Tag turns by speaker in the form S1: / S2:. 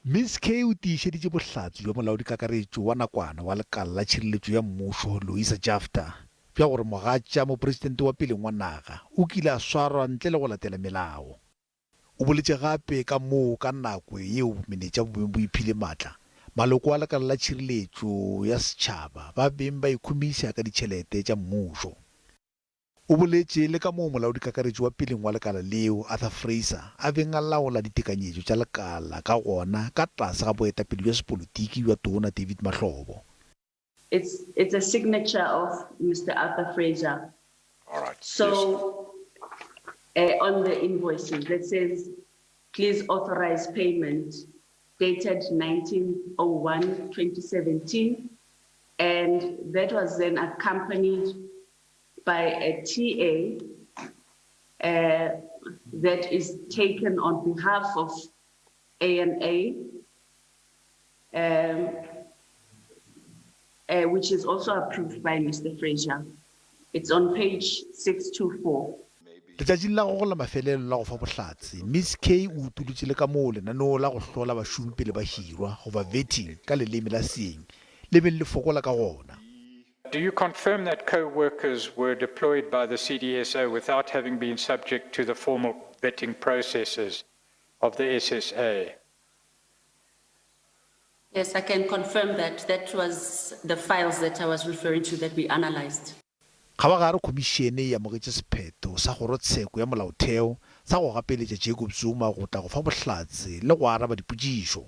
S1: Miss Kay o tiišeditše bohlatse bja molaodikakaretšo wa nakwana wa lekala la tšhireletšo ya mmušo, Louisa Jafta, bja gore mogatša mopresidente wa peleng wa naga o kile a swarwa ntle le go latela melao. O boletše gape ka moo ka nako yeo bomenetša bo beng bo iphile matla, maloko a lekala la tšhireletšo ya setšhaba ba beng ba ikhumiša ka ditšhelete tša mmušo. O boletše le ka moo molaodikakaretšo wa peleng wa lekala leo, Arthur Fraser, a beng a laola ditekanyetšo tša lekala ka gona ka tlase ga boetapele bja sepolotiki bja Tona David Mahlobo.
S2: It's, it's a signature of Mister Arthur Fraser.
S3: All right.
S2: So, yes. uh, on the invoices that says, please authorize payment dated 1901 2017. And that was then accompanied by a TA uh, that is taken on behalf of ANA, um, uh, which is also approved by Mr. Fraser. It's on page 624.
S1: Letšatšing la gagwe la mafelelo la go fa bohlatse, Miss Kay o utolotše le ka moo lenaneo la go hlola bašomi pele ba hirwa, goba vetting ka leleme la seeng, le beng le fokola ka gona.
S3: Do you confirm that co-workers were deployed by the CDSO without having been subject to the formal vetting processes of the SSA?
S2: Yes, I can confirm that. That was the files that I was referring to that we analyzed.
S1: Kgabagare khomišene e amogetše sephetho sa kgorotsheko ya molaotheo sa go gapeletša Jacob Zuma go tla go fa bohlatse le go araba dipotšišo.